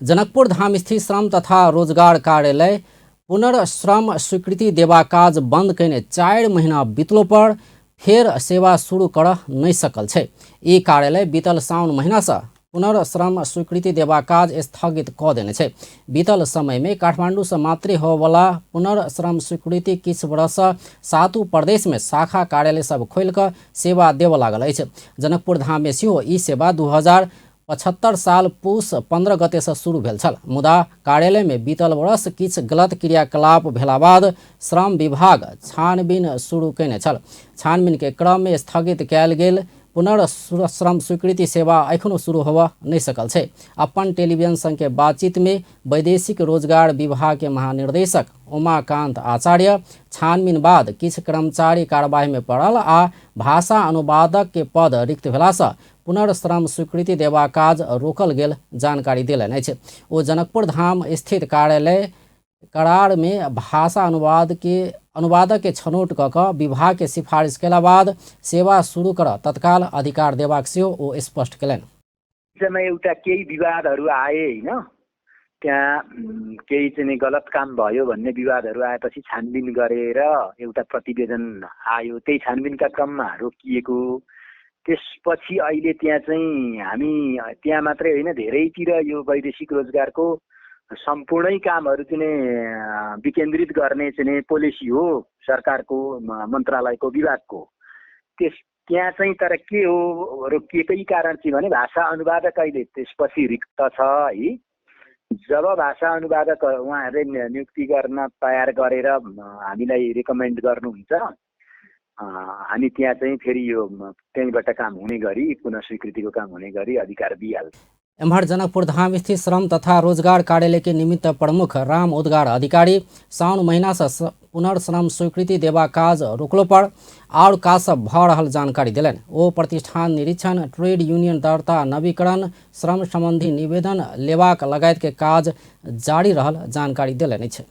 जनकपुर धाम स्थित श्रम तथा रोजगार कार्यालय पुनर्श्रम स्वीकृति देबा काज बंद कयने 4 महीना बीतलो पर फेर सेवा शुरू कर नहि सकल छै। ई कार्यालय बीतल साउन महीनासँ पुनर्श्रम स्वीकृति देबा काज स्थगित कऽ देने छै। बीतल समयमे काठमाडौँसँ मात्रे होबयवला पुनर्श्रम स्वीकृति किछु वर्षसँ सातु प्रदेशमे शाखा कार्यालय सब खोलि कऽ सेवा देबऽ लागल अछि। जनकपुर धाममे सेहो ई सेवा 2075 साल पुस 15 गतेसँ शुरू भेल छल, मुदा कार्यालयमे बीतल वर्ष किछु गलत क्रियाकलाप भेला बाद श्रम विभाग छानबीन शुरू कयने छल। छानबीनके क्रममे स्थगित कयल गेल पुनर्श्रम स्वीकृति सेवा एखनो शुरू होबऽ नहि सकल छै। अपन टेलीविजन संगके बातचीतमे वैदेशिक रोजगार विभागके महानिर्देशक उमाकान्त आचार्य छानबीन बाद किछु कर्मचारी कारबाहीमे पड़ल आ भाषा अनुवादकके पद रिक्त भेलासँ पुनर्श्रम स्वीकृति देबा काज रोकल गेल जानकारी देलनि अछि। ओ जनकपुर धाम स्थित कार्यालय करारमे भाषा अनुवादक के छनौट कऽ कऽ विभाग के सिफारिश कयला बाद सेवा शुरू करऽ तत्काल अधिकार देबाक सेहो ओ स्पष्ट कयलनि। समय एउटा केही विवादहरू आए होइन, त्यहाँ केही चाहिँ गलत काम भयो भन्ने विवादहरू आएपछि छानबिन गरेर एउटा प्रतिवेदन आयो, त्यही छानबिनका क्रममा रोकिएको। त्यसपछि अहिले त्यहाँ चाहिँ हामी त्यहाँ मात्रै होइन धेरैतिर यो वैदेशिक रोजगारको सम्पूर्णै कामहरू चाहिँ विकेन्द्रित गर्ने चाहिँ पोलिसी हो सरकारको, मन्त्रालयको, विभागको। त्यस त्यहाँ चाहिँ तर के हो रोकिएकै कारण चाहिँ भने भाषा अनुवादक अहिले त्यसपछि रिक्त छ है। जब भाषा अनुवादक उहाँहरूले नियुक्ति गर्न तयार गरेर हामीलाई रेकमेन्ड गर्नुहुन्छ, हामी त्यहाँ चाहिँ फेरि यो त्यहीँबाट काम हुने गरी पुनः स्वीकृतिको काम हुने गरी अधिकार दिइहाल्छ। एम्हर जनकपुर धाम स्थित श्रम तथा रोजगार कार्यालय के निमित्त प्रमुख राम उद्गार अधिकारी साउन महीनासँ पुनर्श्रम स्वीकृति देबा काज रोकलो पर आओर काज सब भऽ रहल जानकारी देलनि। ओ प्रतिष्ठान निरीक्षण, ट्रेड यूनियन दर्ता नवीकरण, श्रम संबंधी निवेदन लेबाक लगायत के काज जारी रहल जानकारी देलनि अछि।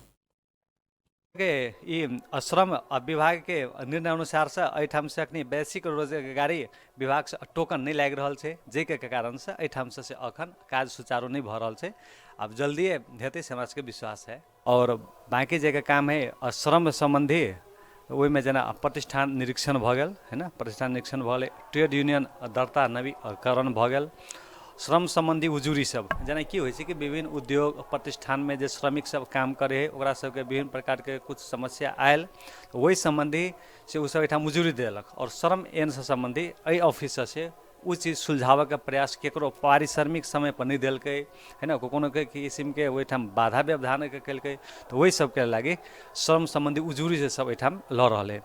के ई श्रम विभागके निर्णय अनुसारसँ एहिठामसँ अखनी वैदेशिक रोजगारी विभागसँ टोकन नहि लागि रहल छै, जाहिके कारणसँ एहिठामसँ से अखन काज सुचारू नहि भऽ रहल छै। आब जल्दिए हेतै से हमरा सबके विश्वास है। आओर बाँकी जे काम है श्रम सम्बन्धी ओहिमे जेना प्रतिष्ठान निरीक्षण भऽ गेल है ने, प्रतिष्ठान निरीक्षण भऽ गेलै, ट्रेड यूनियन दर्ता नवीकरण भऽ गेल, श्रम सम्बन्धी उजुरी सब, जेना की होइ छै कि विभिन्न उद्योग प्रतिष्ठानमे जे श्रमिक सब काम करै हइ ओकरा सबके विभिन्न प्रकारके किछु समस्या आयल, ओहि सम्बन्धी से ओसब एहिठाम उजुरी देलक आओर श्रम ऐनसँ सम्बन्धी एहि ऑफिससँ से ओ चीज सुलझाबऽके प्रयास ककरो पारिश्रमिक समयपर नहि देलकै है ने, कोनो किसिमके ओहिठाम बाधा व्यवधान केलकै, तऽ ओहि सबके लागि श्रम सम्बन्धी उजुरी से सब एहिठाम लऽ रहल हइ।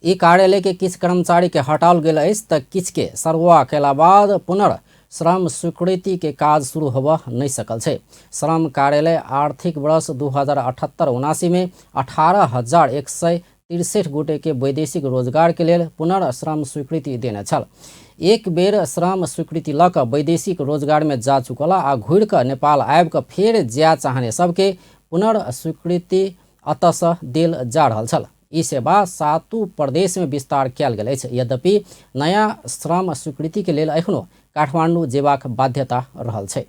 ई कार्यालय के किछु कर्मचारी के हटाओल गेल अछि तऽ किछु के सर्वा कयला बाद पुनर्श्रम स्वीकृति के काज शुरू होबऽ नहि सकल छै। श्रम कार्यालय आर्थिक वर्ष 2078-79 में 18,163 गोटे के वैदेशिक रोजगार के लेल पुनर्श्रम स्वीकृति देने छल। एक बेर श्रम स्वीकृति लऽ कऽ वैदेशिक रोजगार में जा चुकल आ घुरि कऽ नेपाल आबि कऽ फेर जाय चाहने सबके पुनर्स्वीकृति अतऽसँ देल जा रहल छल। ई सेवा सातु प्रदेश में विस्तार कयल गेल अछि। यद्यपि नया श्रम स्वीकृति के लेल एखनो काठमांडू जेबाक बाध्यता रहल छै।